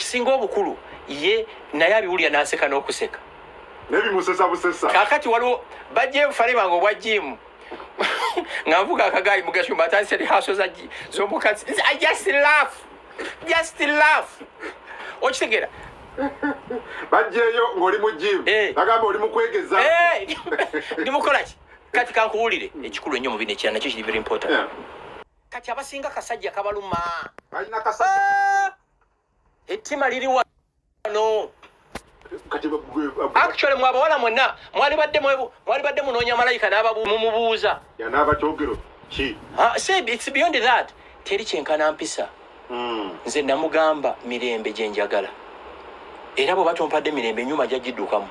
Ekisinga obukulu, ye naye abiwulira n'aseka n'okuseka. Naye bimusesa busesa. Kakati waliwo bajja ebufale bange obwa gym nga nvuga akagaali, mugashumba atandise rehearsal z'omukazi. I just laugh, just laugh. Okitegeera? Bajjeeyo ng'oli mu gym. Eh. Bagamba oli mu kwegeza. Eh, ndi mukola ki? Kati kankuwulire ekikulu ennyo mu bino, ekirala nakyo kiri very important. Kati abasinga kasajja kabaluma. Balina kasajja. Ah! Ettima liri wano. Kati Actually, mwe abawala mwenna mwali badde munoonya malayika n'mumubuuza. Yanaaba kyogero ki? Ah, say it's beyond that. Teri kyenkana mpisa. Nze namugamba mirembe gye njagala, era bwe batompadde mirembe, enyuma jagiddukamu.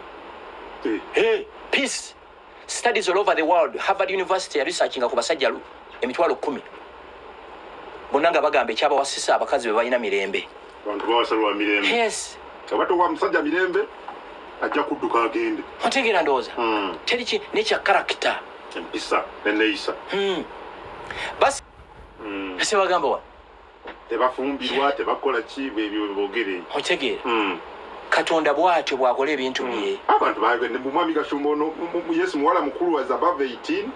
Hey, peace. Studies all over the world, Harvard University yaresearchinga ku basajja 10,000 bonna nga bagamba ekyabawasisa abakazi be balina mirembe. Abantu bawasa lwa mirembe. Yes. Oba towa musajja mirembe, ajja kudduka agende. Otegeera ndowooza? Teri nekya character. Empisa neneeyisa. Basi ese bagamba wa Tebafumbirwa, tebakola ki, ebyo boogere. Otegeera? Katonda bw'atyo bw'akola ebintu bye. Abantu bagende mu mwami Gashumba ono yesu muwala mukulu was above 18,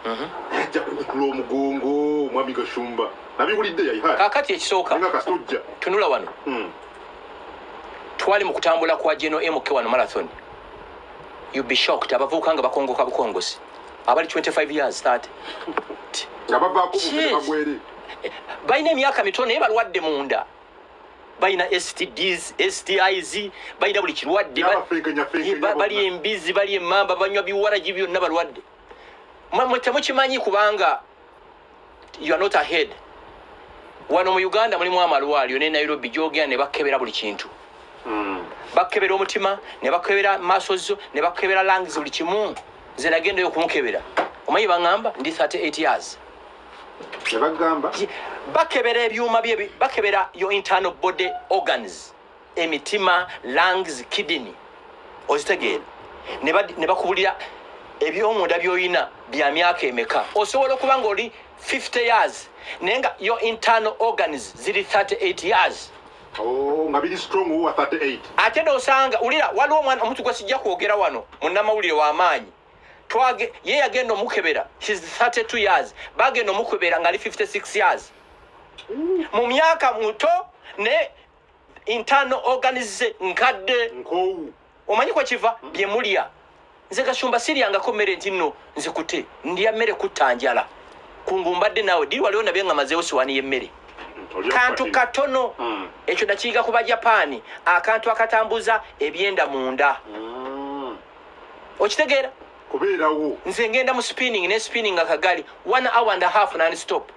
naye ajja kukutula omugongo. Mwami Gashumba nabiwulidde yayiha. Kaakati ekisooka, nga kasita ojja. Tunula wano. Twali mu kutambula kwa Geno MK wano marathon. You be shocked, abavubuka nga bakongoka bukongosi abali 25 years, 30. Nga bavaako bufere. Bagwere. Balina emyaka mitono naye balwadde munda, balina STDs, STIs, balina buli kirwadde. N'abafeekenyafeekenya bali bonna. Embizi bali emamba, banywa biwaragi byonna, balwadde. Mwe temukimanyi kubanga you are not ahead. Wano mu Uganda mulimu amalwaliro ne Nairobi gyogenda ne bakebera buli kintu. Bakebera omutima, ne bakebera maaso zo, ne bakebera lungs, buli kimu. Nze nagendayo okunkebera, omanyi baŋŋamba ndi 38 years. Ne bagamba? Bakebera ebyuma bye, bakebera your internal body organs, emitima, lungs, kidney, ozitegeera? Ne bakubulira ebyomunda byolina bya myaka emeka. Osobola okuba nga oli 50 years naye nga your internal organs ziri 38 years. Oh, nga biri strong wa 38. Ate nosanga ulira waliwo omwana omuntu gwe sijja kwogera wano, munnamawulire w'amaanyi. Ye yagenda omukebera, he's 32 years, bagenda omukebera ngaali 56 years, mu myaka muto, naye internal organs ze nkadde. Nkoowu. Omanyi kwekiva? Bye mulya. Nze Gashumba siryangako mmere nti nno nzikute, ndya mmere kutta njala. Kungu mbadde naawe diri waliwo nabye nga mazeewo siwaani y'emmere. Kantu katono. Ekyo nakiyiga ku Bajapaani, akantu akatambuza ebyenda munda. Okitegeera? Kubeerawo. Nze ngenda mu spinning ne spinning akagali one hour and a half non stop.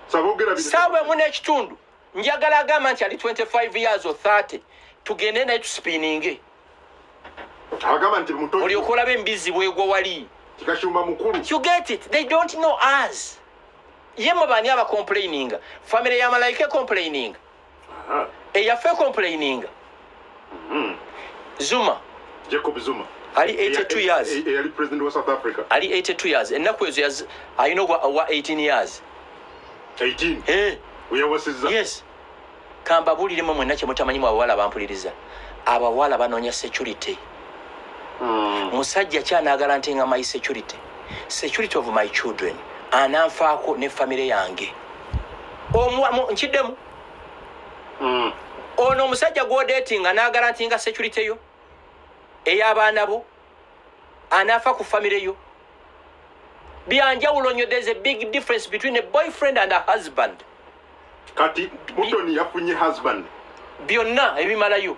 Saboogera bino. Saawa emu n'ekitundu. Njagala agamba nti ali 25 years or 30, tugende naye tuspininge. Agamba nti muto. Olyoka olaba embizi bwegwa wali. Kigashumba mukulu. You get it? They don't know us. Ye mwe baani abacomplaininga? Family ya malayika ecomplaininga? Eyaffe ecomplaininga? Zuma. Jacob Zuma. Ali 82 years. Eyali president wa South Africa. Ali 82 years. Ennaku ezo alina ogwa 18 years. 18. Eh. Weyawasizza. Yes. Kambabuuliremu mwenna kyemutamanyi mu abawala bampuliriza. Abawala banoonya security. Musajja kyanaagala nti nga my security, security of my children, ananfaako ne famire yange. Nkiddemu. Ono omusajja gwodatinga n'aguaranteeinga security yo, ey'abaana bo, anaafa ku famire yo, byanjawulo nnyo. There's a big difference between a boyfriend and a husband. Kati Mutoni yafunye husband. Byonna ebimalayo.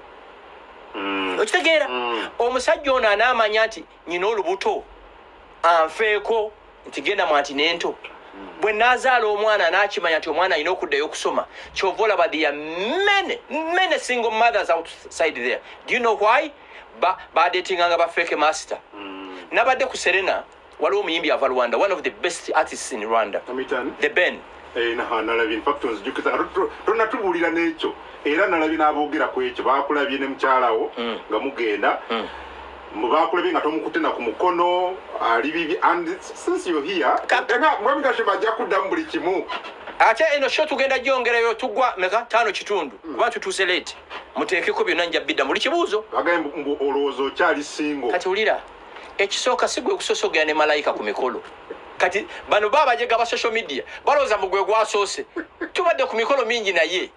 Okitegeera? Mm. Omusajja ono anaamanya nti nyina olubuto, anfeeko nti genda mu antenatal. Bwe naazaala omwana, anaakimanya nti omwana alina okuddayo okusoma. Kyova olaba there are many, many single mothers outside there. Do you know why? Badetinganga ba fake master. Nabadde ku Serena, waliwo omuyimbi ava Rwanda, one of the best artists in Rwanda. Amitani. The Ben. Eh, nalabye, in fact onzijukiza, tonatubuulira n'ekyo, era nalabye n'aboogera ku ekyo, bakulabye ne mukyalawo nga mugenda. Mubakulebe nga tomukutte na ku mukono, ali bibi. And since you're here, nga Mwami Gashumba ajja kuddamu buli kimu. Ate eno show tugenda gyongerayo, tugwa meka 5:15, kuba tutuuse late. Muteekeko byonna, nja bidda buli kibuuzo. Bagambye mbu olowooza okyali single. Kati wulira, ekisooka, si gwe kusoose ogenda ne malayika ku mikolo. Kati bano babajega ba social media balowooza mu gwe gwasoose. Tubadde ku mikolo mingi, naye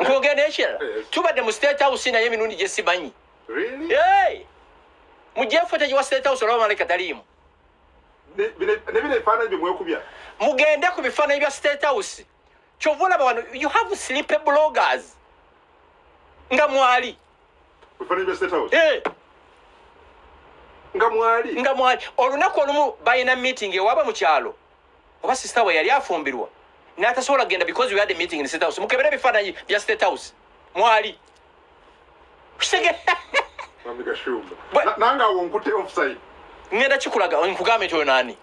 nkwogenda ekirala. Tubadde mu State House naye emirundi gye simanyi. Really? Hey! Mugye footage wa State House, olaba malayika taliimu. Ne bino ebifaananyi bye mwekubya. Mugende ku bifaananyi bya State House. Kyova olaba wano you have sleepy bloggers nga mwali. Bifaananyi bya State House? Eh, nga mwali. Nga mwali. Olunaku olumu balina meeting ewaabwe mu kyalo, oba sister we yali afumbirwa, n'atasobola kugenda because we had a meeting in State House. Mukebere ebifaananyi bya State House, mwali. Mwami Gashumba, nange awo nkute offside. Ngenda kikulaga, nkugambe nti oyo naani.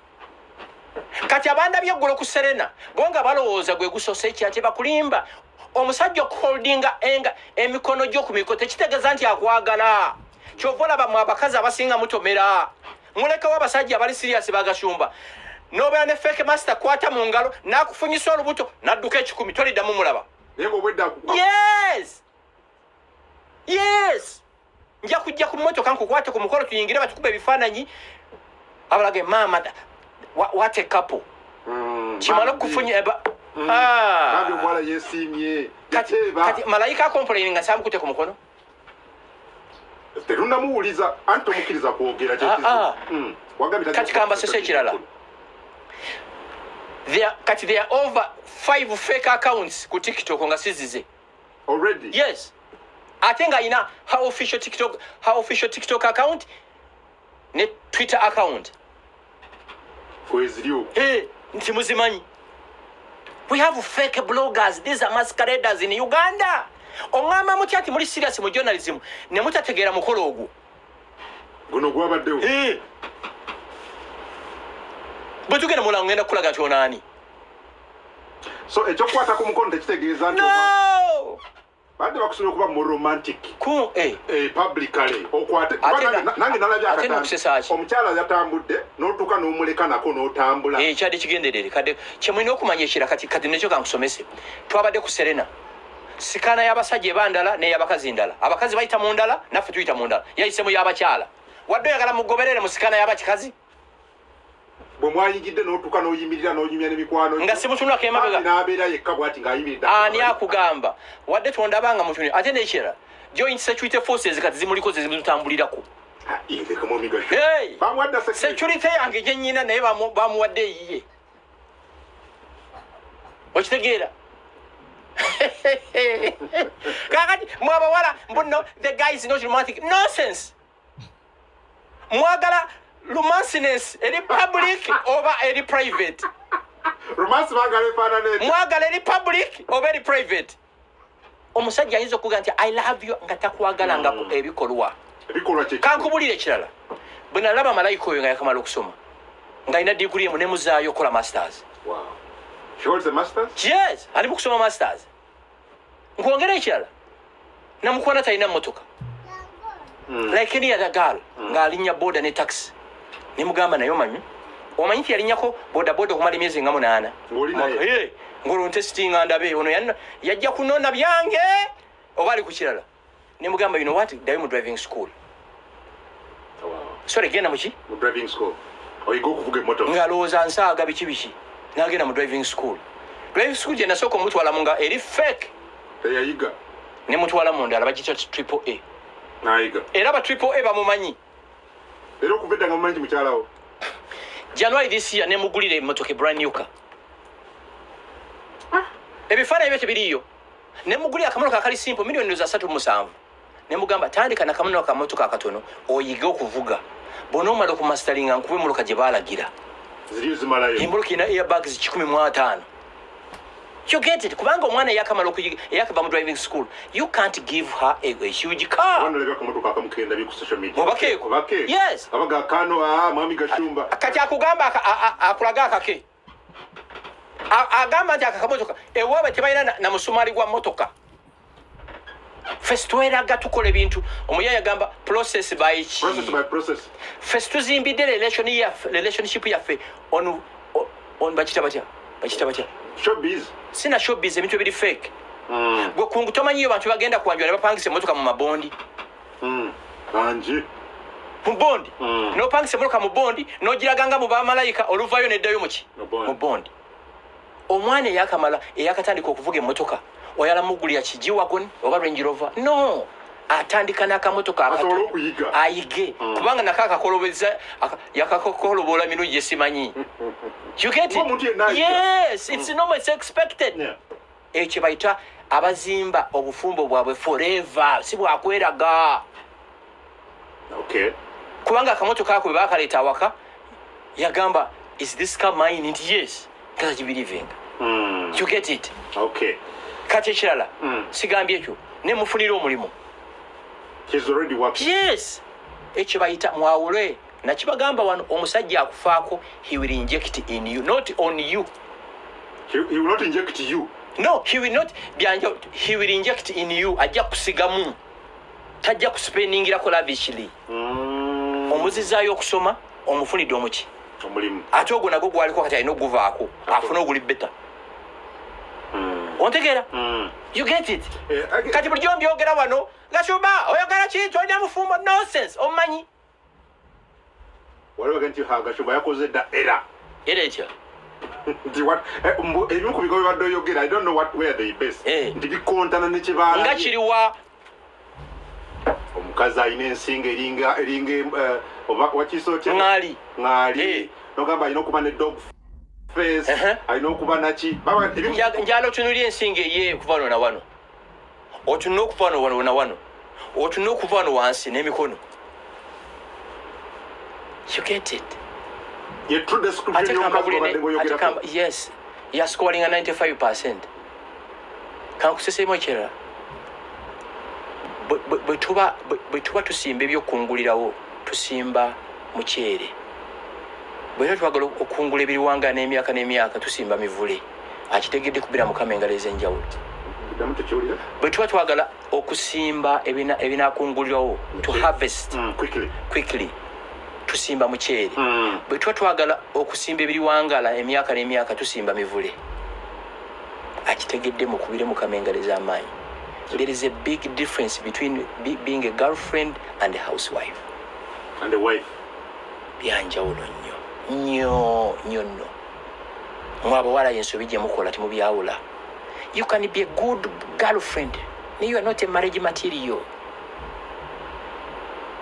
Kati abandabye eggulo ku Serena bo nga balowooza gwe gusoose, ekya tebakulimba. Omusajja okuholdinga enga emikono gyo ku miko tekitegeeza nti akwagala. Kyova olaba mu abakazi abasinga mutomera, mulekawo abasajja abali serious. Bagashumba, nobeera ne fake master, kwata mu ngalo n'akufunyisa olubuto n'adduka 1,000, toliddamu mulaba. Naye ngaobwedda Yes, nja kujja ku mmotoka nkukwate ku mukolo, tuyingire, batukuba ebifaananyi, abalage maama what a couple. Kimala okufunya Ah. Bambi omuwala yeesiimye. Kati Yateeba. Kati malayika acomplaining nga samukute ku mukono. Tetunamuwuliza, anti tomukkiriza kwogera. Ah, ah. Wagambye Kati kambasese ekirala. Kati there are over five fake accounts ku TikTok nga sizize. Already? Yes, ate nga alina her official TikTok account ne Twitter account. Kweziri okwo. Hey, nti muzimanyi, we have fake bloggers. These are masqueraders in Uganda. Oŋŋamba mutya nti muli serious mu journalism ne mutategeera mukolo ogwo? Guno gwabaddewo. Eh. Bwe tugenda mulango, ngenda kukulaga nti onaani. So ekyokukwata ku mukono tekitegeeza nti No. Badde bakusobola okuba mu romantic Ku, eh. Publicly okwate. Ate Kuba nange nalabye ate akatambi. n'okusesa ki? Omukyala yatambudde n'otuuka n'omuleka nako n'otambula. Eh, kyadde kigenderere. Kadde kyemulina okumanya ekira, kati nekyo kankusomese. Twabadde ku Serena, scanner y'abasajja eba ndala n'ey'abakazi ndala. Abakazi bayita mu ndala, naffe tuyita mu ndala. Yayise mu y'abakyala. Wadde oyagala mugoberere mu scanner y'abakikazi. Bwe mwayingidde n'otuuka n'oyimirira n'onyumya n'emikwano Nga simutunulako emabega. n'abeera yekka bw'ati ng'ayimiridde. Ani akugamba? Wadde tondabanga mutuni. Ate n'ekirala, joint security forces kati zimuliko, ze zimutambulirako. Ah, leka Mwami Gashu. Hey! Bamuwadde security. Security yange gyenyina, naye bamuwadde eyiye. Okitegeera? Kakati mwabawala mbuno, the guy is not romantic. Nonsense. Mwagala romanciness eri public oba eri private? Romance baagala efaanana etya? Mwagala eri public oba eri private? Omusajja ayinza okuga nti "I love you" nga takwagala nga ebikolwa. Ebikolwa kye. Kankubulira ekirala, bwe nalaba malayika oyo nga yakamala okusoma, ng'alina diguri emu, nemuzaayo okukola masters. Wow. She holds a masters? Yes, ali mu kusoma masters. Nkwongera ekirala, namukwana talina mmotoka. Like any other girl, ng'alinnya boda ne taxi. Nemugamba, naye omanyi nti yalinnyako boda boda okumala emyezi nga 8. Ng'oli naye? Hey, ng'olwo ntesitinga ndabe ono yajja kunona byange oba ali ku kirala. Nemugamba, "You know what, ddayo mu driving school." Wow. Sorry, genda muki? Mu driving school. Oyiga okuvuga emmotoka. Ng'alowooza nsaaga biki biki, n'agenda mu driving school. Driving school gye nasooka omutwalamu nga eri fake. Teyayiga. Nemutwala mu ndala bagita Triple A. N'ayiga. Era ba Triple A bamumanyi. Era okuva edda nga mumanyi nti mukyalawo. January this year nemugulira emmotoka, brand new car. Ebifaananyi byo tebiriiyo. Nemugulira akamotoka akali simple, miliyoni za 37. Nemugamba, "Tandika nakamotoka, kamotoka akatono, oyige okuvuga. Bw'onoomala okumasteringa, nkuba emmotoka gye baalagira." Ziriyo zimalayo. Emmotoka erina airbags 150. You get it? Kubanga omwana eyakamala okuyiga, eyakava mu driving school, you can't give her a huge car. Abaana olabye akamotoka akamu kendabye ku social media. Obakeeko? Obakeeko. Yes. Abaga kano, ah, Mwami Gashumba. Kati akugamba akulaga akake. Agamba nti akakamotoka ewaabwe tebalina na musumaali gwa motoka. Ffe tweraga tukola ebintu. Omuya yagamba process by ki? Process by process. Ffe tuzimbidde relationship yaffe on bakita batya, bakita batya? Showbiz. Sina showbiz, ebintu ebiri fake. Gwe kungu tomanyiyo bantu bagenda kwanjula ne bapangisa emmotoka mu mabondi. Bangi. Mu bondi. Nopangisa emmotoka mu bondi, nogiraganga mu bamalayika, oluvayo neddayo muki? Mu bondi. Mu bondi. Omwana eyakamala, eyakatandika okuvuga emmotoka, oyala mugulira ki? G-Wagon oba Range Rover? No, atandika n'akamotoka akato. Asobole okuyiga. Ayige. Kubanga nako akakolobeza yakakokolobola mirundi gyesimanyi. You get it? Ng'omuntu yenna ayiga. Yes, it's normal, it's expected. Ekyo kye bayita abazimba obufumbo bwabwe forever, si bwakweraga. Kubanga akamotoka ako bwe bakaleeta awaka, yagamba, "Is this car mine?" Nti, "Yes." Takibelievinga. You get it? Okay. Kati ekirala, sigambye ekyo, nemufunira omulimu. He's already working. Yes, ekyo bayita mwawule. Nakibagamba wano, omusajja akufaako, he will inject in you, not on you. He will not inject you. No, he will not. Byanja, he will inject in you, ajja kusigamu, tajja kuspendingirako lavishly. Omuzizaayo okusoma, omufunidde omuki? Omulimu. Ate ogwo nagwo gwaliko, kati alina oguvaako afune oguli better. Ontegeera? You get it? Eh, Kati bulijjo mbyogera wano, "Gashumba, oyogera ki? Tolina mufumbo." Nonsense, omumanyi. Waliwo nti ha, Gashumba yakoze dda era. Era etya? Nti ebimu ku bigo bibadde oyogera, I don't know what where they base. Nti bikontana ne kyebaala. Nga kiriwa? Omukazi alina ensinga eringa oba wakiso kye? Ŋŋaali. Ŋŋaali. Nogamba alina okuba ne dog face, alina okuba naki. Baba, Njala otunulya ensinga eye okuva wano na wano, otunula okuva wano wano na wano, otunula okuva wano wansi n'emikono. You get it? Ye true description Ate y'omukazi kambagulire gw'obadde ate ng'oyogerako. kamba, yes, yascoringa 95. Kankusesemu ekirala. Bwe tuba tusimba ebyokungulirawo, tusimba muceere. Bwe tuba twagala okungula ebiriwanga n'emyaka n'emyaka, tusimba mivule. Akitegedde kubira Mukama engalo ez'enjawulo. Ddamu, tekiwulira. Bwe tuba twagala okusimba ebinakungulirawo, to harvest Quickly. quickly, tusimba muceere. Bwe tuba twagala okusimba ebiriwangala emyaka n'emyaka, tusimba mivule. Akitegedde mukubire Mukama engalo ez'amaanyi. There is a big difference between being a girlfriend and a housewife. And the wife. Byanjawulo nnyo nnyo nnyo nno. Mwe abawala, ensobi gye mukola temubyawula. You can be a good girlfriend, naye you are not a marriage material.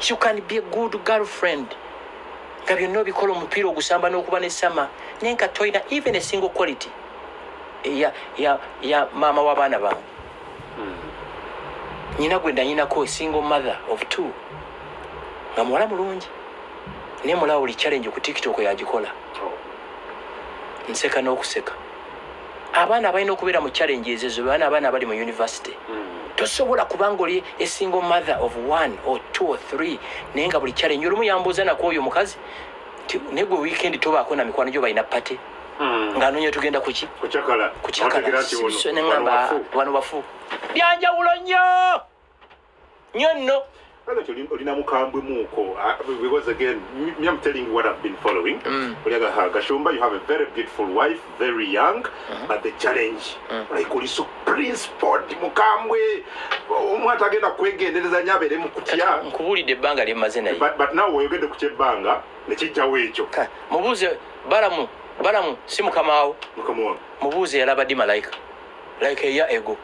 You can be a good girlfriend nga byonna obikola, omupiira ogusamba n'okuba nesama, naye nga toyina even a single quality ya maama w'abaana bange. Nyina gwe ndanyinako, single mother of two, nga muwala mulungi, naye mulaba buli challenge ku TikTok yagikola. Oh. Nseka n'okuseka. Abaana abalina okubeera mu challenges ezo, baana abaana abali mu university. Tosobola kubanga oli a single mother of one or two or three, naye nga buli challenge. Olumu yambuuza nako oyo omukazi nti, "Naye gwe weekend tobaako na mikwano gyo balina party?" Ng'anoonya tugenda kuki? Kukyakala. Kukyakala. Otegeera nti So wano neŋŋamba wafu. Wano wafu. Byanjawulo nnyo nnyo nno. Brother, olina mukambwe muko. Because again, me, I'm telling you what I've been following. Oliaga ha, Gashumba, you have a very beautiful wife, very young, but the challenge, like oli so principled, mukambwe, omwana agenda kwegendereza nnyo abeere mu kutya. Nkubuulidde ebbanga lye mmaze naye. But now weyogedde ku kyebbanga ne kijjawo ekyo. Mubuuze Balamu. Balamu si mukamaawo? Mukama wange. Mubuuze yalaba ddi malayika like eya ego.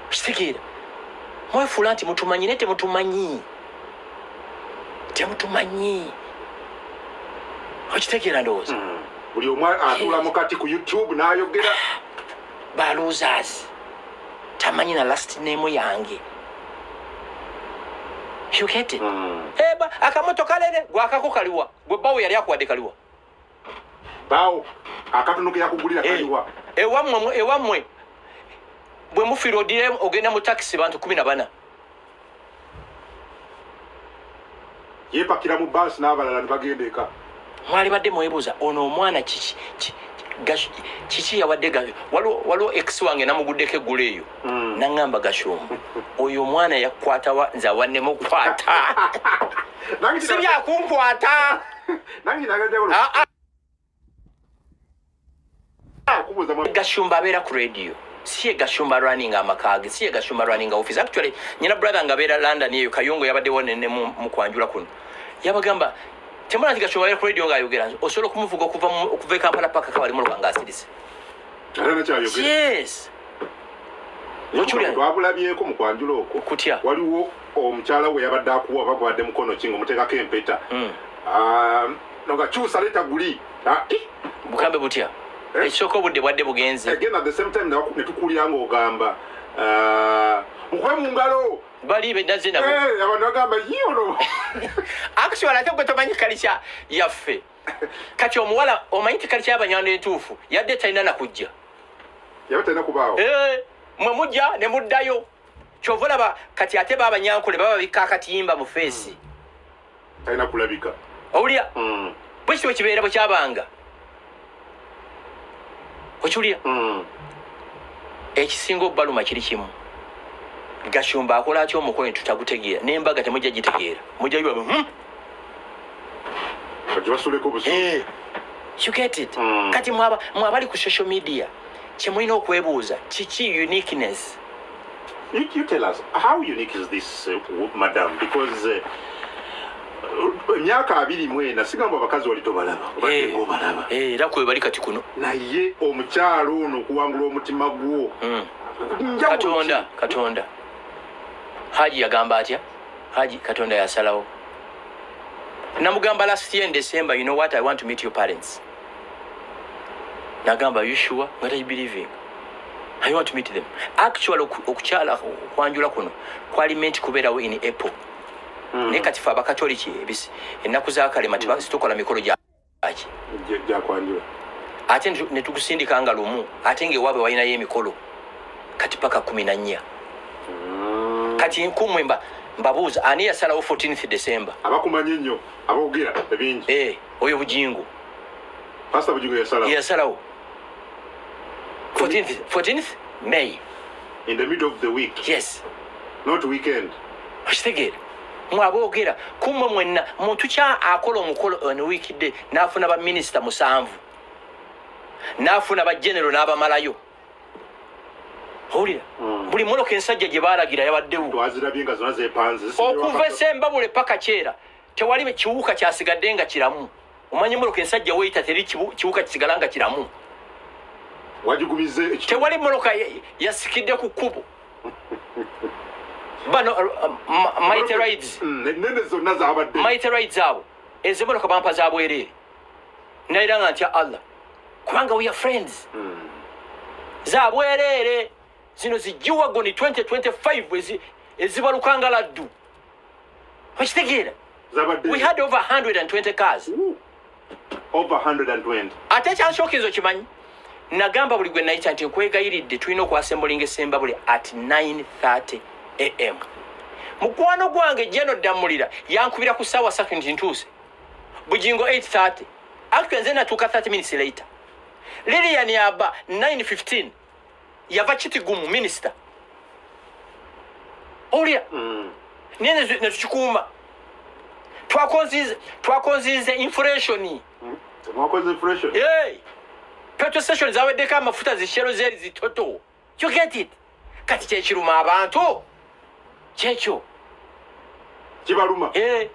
Kitegeera mwefuula nti mutumanyi, naye temutumanyi, temutumanyi. Okitegeera ndowooza? Buli omu atuula mukati ku YouTube n'ayogera. Ba losers, tamanyi na last name yange. You get it? Eba akamoto kalere gwakako kaliwa? Gwe bawo yali akuwadde kaliwa? Baawo akatono ke yakugulira kaliwa? Ewammwe bwe mufiirwa, odire ogenda mu takisi bantu 14. Yeepakira mu baasi n'abalala ne bagenda eka. Mwali badde mwebuuza ono omwana kiki Kiki yawadde? Waliwo ex wange namuguddeko eggulo eyo, naŋŋamba, "Gashumba, oyo omwana yakukwatawa? Nze awannemukwata si byakunkwata." Nange nagajagala Ah, ah. okubuuza Gashumba abeera ku radio, si ye Gashumba running amaka ge, si ye Gashumba running office. Actually, nyina brother nga abeera London eyo Kayongo, yabaddewo nene mu kwanjula kuno, yabagamba, "Temula nti Gashumba abeera ku radio ng'ayogera, osobola okumuvuga okuva e Kampala paka kawali muloka ng'asirise." Ate nakyayogera. Yes. Okiwulira? Twabulabyeko mu kwanjula okwo. Kutya? Waliwo omukyala we yabadde akuwa oba gwadde mukono ki ngaomuteekako empeta. Ah, nga kyusa leeta guli. Ah, eh. Bukambe butya? Eh? Ekisooka, obudde bwadde bugenze. Again, at the same time ne tukuwulira ng'ogamba, ah, mukube mu ngalo. Bali benaze nabo. Eh, abantu bagamba, "Yi ono." Actually, ate gwe tomanyi culture yaffe. Kati omuwala, omanyi nti culture y'Abanyarwanda entuufu yadde talina nakujja. Yaba talina kubaawo. Eh, mwe mujja ne muddayo. Kyova olaba kati ate baabanyankole baba bikka akatimba mu face. Talina kulabika. Owulira? Bwe kityo bwe kibeera, bwe kyabanga. Okiwulira? Ekisinga obbaluma kiri kimu: Gashumba akola atya omukolo ne tutagutegeera? N'embaga temujja gitegeera, mujja biba, Kati basuleko busu. Eh, you get it? Mm. Kati mwaba mwabali ku social media, kyemulina okwebuuza, kiki uniqueness? You tell us, how unique is this madam? Because emyaka 24, sigamba abakazi wali tobalaba, obadde ng'obalaba. Eh, era kwe bali kati kuno. Naye omukyalo ono okuwangula omutima gwo, njawulo Katonda. ki? Katonda. Haji yagamba atya? Haji, Katonda yasalawo. Namugamba last year in December, "You know what, I want to meet your parents." Nagamba, "You sure?" What are you believing? I want to meet them. Actually, okukyala okwanjula kuno kwali meant kubeerawo in April. Naye kati fe Abakatoliki ennaku zakalema tukola mikolo gyaki? Gyakwanjula. Ate ne tugusindika nga lumu, ate ngaewaabwe walinayo emikolo kati paka 14. Kati nkumwe mbabuuza, ani yasalawo 14th December? Abakumanyi ennyo, aboogera ebingi. Eh, oyo Bujingo. Pastor Bugingo yasalawo. Yasalawo 14th, 14th May. In the middle of the week? Yes. Not weekend? Okitegeera? Mwaboogera kumwe mwenna, muntu kya akola omukolo on weekday n'afuna baminisita musanvu, n'afuna bagenero n'abamalayo. Owulira? Buli motoka ensajja gye baalagira yabaddewo. Twazirabye nga zonna zepanze. Okuva Esembabule paka Kyera, tewali kiwuka kyasigadde nga kiramu. Omanyi motoka ensajja weeyita, teri kiwuka kisigala nga kiramu. Wagigumize ekitundu. Tewali motoka yasikidde ku kkubo. Bano Mighty Rides. Nene zonna zabadde. Mighty Rides abo, ezo motoka bampa za bwereere. Naira nga ntya Allah, kubanga we are friends. Za bwereere zino, zi G-Wagon 2025 ezibaluka nga laddu. Okitegeera? Zabadde. We had over 120 cars. Ooh. Over 120. Ate ekyansookereza, okimanyi, nagamba buli gwe nayita nti, "Nkwegayiridde, tulina okwassemblinga Esembabule at 9:30 am." Mukwano gwange Jeno Ddamulira yankubira ku ssaawa 3 nti, "Ntuuse." Bugingo 8:30. Actually, nze natuuka 30 minutes later. Lilian yaba 9:15 yava Kitigumu, minisita. Owulira? Naye netukikuuma, twakonzize inflation. Mwakoze inflation. Hey! Petrol station zaweddeko amafuta, zi Shell zeri zitoto. You get it? Kati kyekiruma abantu kyekyo. Kibaluma. Eh,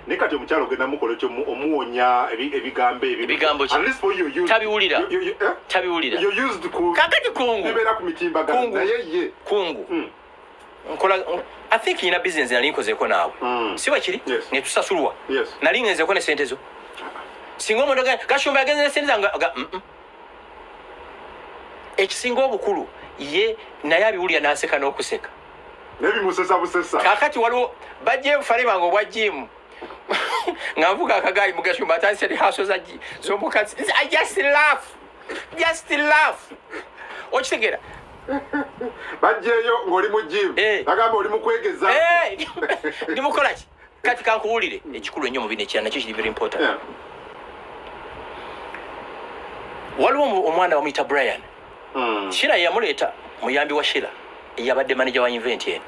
Naye kati omukyalo ogenda mukola ekyo, omuwonya ebigambo ebyo. Ebigambo ki? At least for you, you Tabiwulira. You, eh? Tabiwulira. You're used ku Kakati kungu bibeera ku mitimbagano. Kungu. Naye ye Kungu, nkola, I think nyina business nali nkozeeko naawe. Si bwekiri? Yes. Netusasulwa. Yes. Nali ngenzeko ne sente zo. Singa omuntu Gashumba yagenze ne sente zange Ekisinga obukulu, ye naye abiwulira n'aseka n'okuseka. Naye bimusesa busesa. Kakati waliwo bajja ebufale bange obwa jimu nga nvuga akagaali, mugashumba atandise rehearsal z'omukazi. I just laugh, just laugh. Okitegeera? Bajjeeyo ng'oli mu gym. Eh. Bagamba oli mu kwegeza. Eh, ndi mukola ki? Kati kankuwulire ekikulu ennyo mu bino, ekirala nakyo kiri very important. Waliwo omwana bamuyita Brian. Shira yamuleeta, muyambi wa Shira, yabadde manager wa event eno.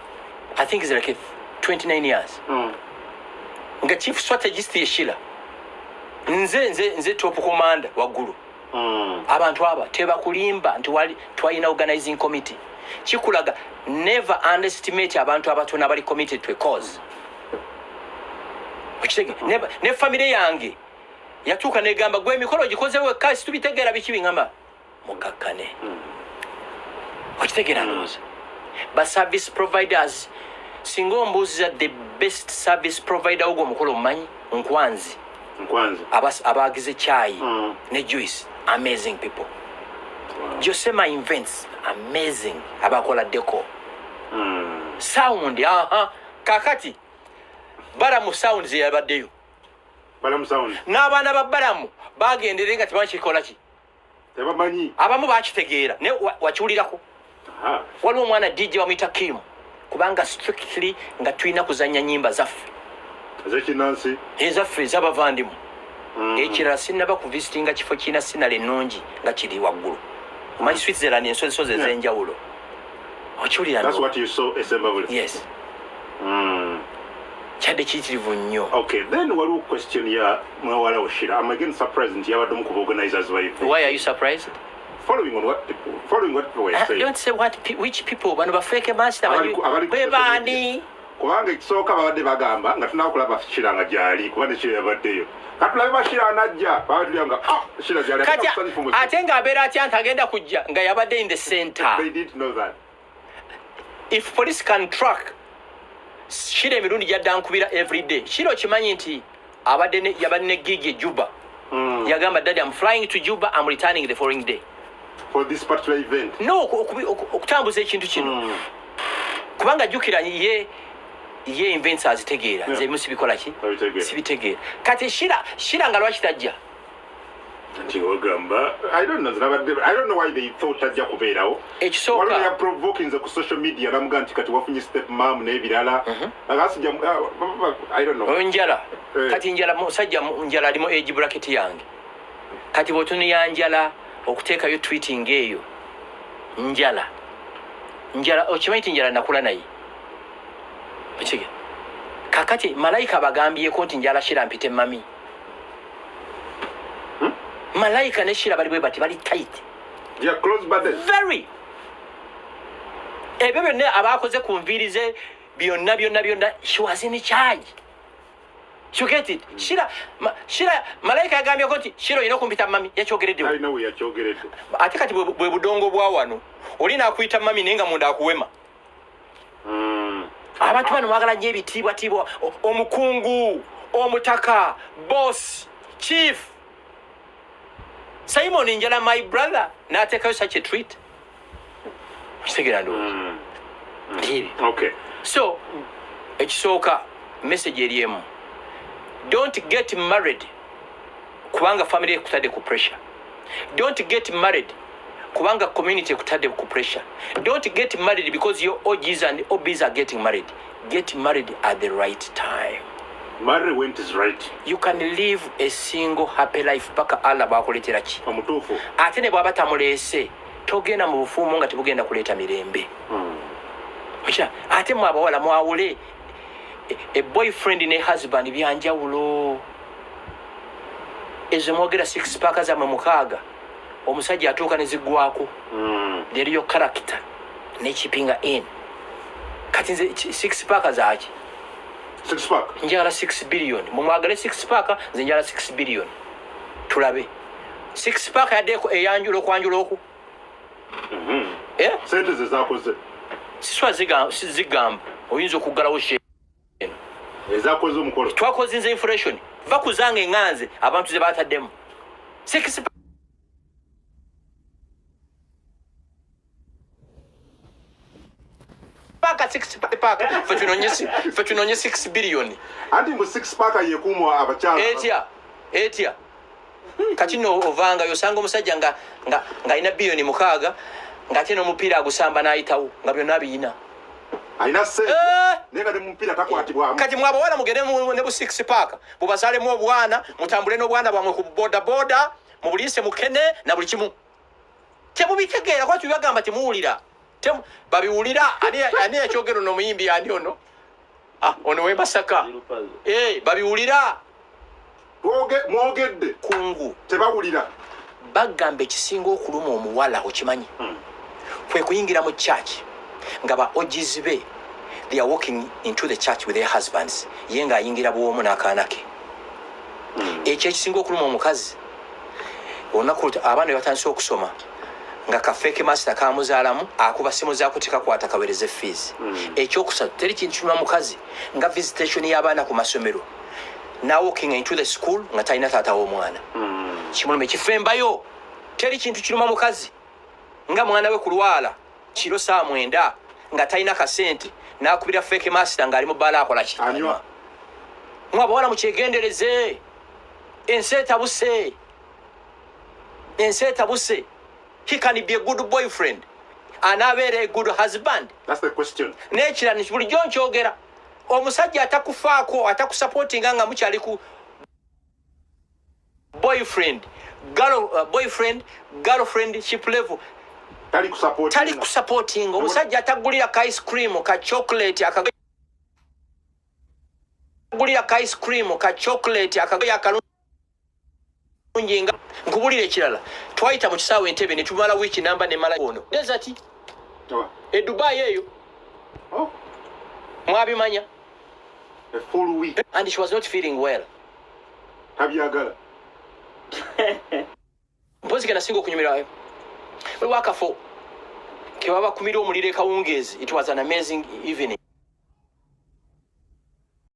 I think is like 29 years. Nga chief strategist ye Shira, nze top commander waggulu. Abantu aba tebakulimba nti wali twalina organizing committee. Kikulaga never underestimate abantu abatono abali committed to a cause. Okitege ne family yange yatuuka negamba, gwe emikolo gikoze wekka, situbitegeera biki biŋama mukakkane. Okitegeera? Ndowooza ba service providers, singa ombuuziza the best service provider wogwo omukolo, omumanyi, Nkwanzi. Nkwanzi. Abagize chai ne juice, amazing people. Josema Events, amazing, abakola deco. Sound, aha, kakati Balamu Sound zeyabaddeyo. Balamu Sound. N'abaana ba Balamu bagendere nga tebakikola ki. Tebamanyi. Abamu bakitegeera naye wakiwulirako. Waliwo omwana DJ bamuyita Kim, kubanga strictly nga tulina kuzanya nyimba zaffe. Ezekinansi. Ezaffe ez'abavandimu. Ekirala, sinnaba kuvisitinga kifo kirina scenery ennungi nga kiri waggulu. Omanyi Switzerland, ensozisozi ez'enjawulo, okiwulira? That's what you saw esembabule. Yes. Kyadde kiyitirivu nnyo. Okay, then waliwo question ya mwewala wo Shira. I'm again surprised nti yabadde omu ku organizers ba event. Why are you surprised? Following what people were saying. Don't say what which people. Bano ba fake master. Abali ku be social baani? Kubanga ekisooka babadde bagamba nga tunakulaba Shira nga gyali, kuba ne Shira yabaddeyo, katulabe ba Shira anajja, baba tulya nga, ah, Shira gyali. Kati Ate nga ate ng'abeera atya nti agenda kujja nga yabadde in the center? They didn't know that. If police can track Shira emirundi gyadda nkubira every day. Shira okimanyi nti abadde yabadde ne gig e Juba. Yagamba, "Daddy, I'm flying to Juba, I'm returning the following day." For this particular event. No, okutambuza ekintu kino. Kubanga jjukira ye events azitegeera. Nze ebimu sibikola ki. Abitegeera. Sibitegeera. Kati Shira nga lwaki tajja? Nti ogamba, I don't know, I don't know why they thought tajja kubeerawo. Ekisooka waliwo yaprovokinze ku social media namuga nti kati wafunye step mam n'ebirala. Akasijja, I don't know. Njala. Eh. Kati Njala musajja Njala alimu age bracket yange. Kati bw'otunuya Njala okuteekayo tweeting eyo, Njala okimanyi nti Njala nakula naye. Okige kakati malayika bagambyeko nti Njala Shira mpite mami. Malayika ne Shira bali bwe bati, bali tight. They are close buddies. Very. Ebyo byonna abakoze ku nviiri ze byonna byonna byonna, she was in charge. You get it? Shira Shira malayika yagambyeko nti Shira olina okumpita mami, yakyogereddewo. Alina we yakyogeredde. Ate kati bwe budongo bwa wano, oli naakuyita mami naye nga munda akuwema. Abantu bano mwagala nnyo ebitiibwatiibwa. Omukungu, omutaka, boss, chief Simon Njala, my brother, n'ateekayo such a tweet. Kitegeera ndowooza? Ntiibyo. Okay. So ekisooka, message eri emu: don't get married kubanga family ekutadde ku pressure. Don't get married kubanga community ekutadde ku pressure. Don't get married because your OGs and OBs are getting married. Get married at the right time. Marry when it is right. You can live a single happy life paka Allah bwakuleetera ki. Omutuufu. Ate ne bw'aba tamuleese, togenda mu bufuumu nga tebugenda kuleeta mirembe. Okira? Ate mwe abawala mwawule e boyfriend ne husband, byanjawulo. Ezo mwogera six pack zammwe mukaaga, omusajja atuuka ne ziggwako. Leriyo character nekipinga in. Kati nze six pack zaki? Six pack. Njagala 6 billion. Mumwagale six pack, nze njagala 6 billion. Tulabe six pack yaddeko eyanjula okwanjula oku. Eh? Sente ze zakoze. Siswa zigamba oyinza okuggalawo she Ezakoze omukolo. Twakozinze inflation, va kuzanga eŋŋanze abantu ze bataddemu six pack, six pack. Ffe tunonye 6 billion. Anti mbu six pack yekuumwa abakyala. Etya etya? Kati no ovangayo osanga omusajja nga ng'alina biliyoni 6, ng'ate n'omupiira agusamba n'ayitawo nga byonna biyina. Alina sente. Eh! Naye nga ne mupiira takwatibwamu. Kati mwabawala mugende ne bu six pack bubazalemu obwana, mutambule n'obwana bwamwe ku boda boda. Mubuliise mukene na buli kimu. Temubitegeera kuba tubibagamba temuwulira. Babiwulira. Ani yakyogera ono omuyimbi ani ono? Ah, ono w'e Masaka. Eh, babiwulira. Mwogedde. Kungu. Tebawulira. Bagamba ekisinga okuluma omuwala okimanyi kwe kuyingira mu church nga ba OGs be, they are walking into the church with their husbands, ye ng'ayingira bwomu n'akaana ke. Ekyo ekisinga okuluma omukazi, olunaku abaana bwe batandise okusoma nga ka fake master kamuzaalamu, akuba simu zaako tekakwata, kawereze fees. Ekyokusatu, teri kintu kiruma mukazi nga visitation y'abaana ku masomero, na walking into the school nga talina taata w'omwana. Kimuluma ekifembayo, teri kintu kiruma mukazi nga mwana we kulwala kiro saa 9 nga talina kasente, n'akubira fake master ng'ali mu bbaala akola ki? Anywa. Mwe abawala mukyegendereze, ensi etabuse, ensi etabuse. He can be a good boyfriend, anaabeera a good husband? That's the question. N'ekirala nti bulijjo nkyogera, omusajja atakufaako, atakusupportinga nga mukyali ku boyfriend girl, boyfriend girlfriend ship level, tali kusupport. Tali kusupportinga. Omusajja atagulira ka ice cream, ka chocolate, akagulira ka ice cream, ka chocolate, akagoye akalungi nga nkubulira. Ekirala, twayita mu kisaawe Entebe ne tumala wiiki namba nemala ono desert e Dubai eyo. Oh, mwabimanya. A full week. And she was not feeling well. Tabyagala. Mpozi kenasinga okunyumira, waliwo akafo kebabakumira omuliro ekawungeezi. It was an amazing evening.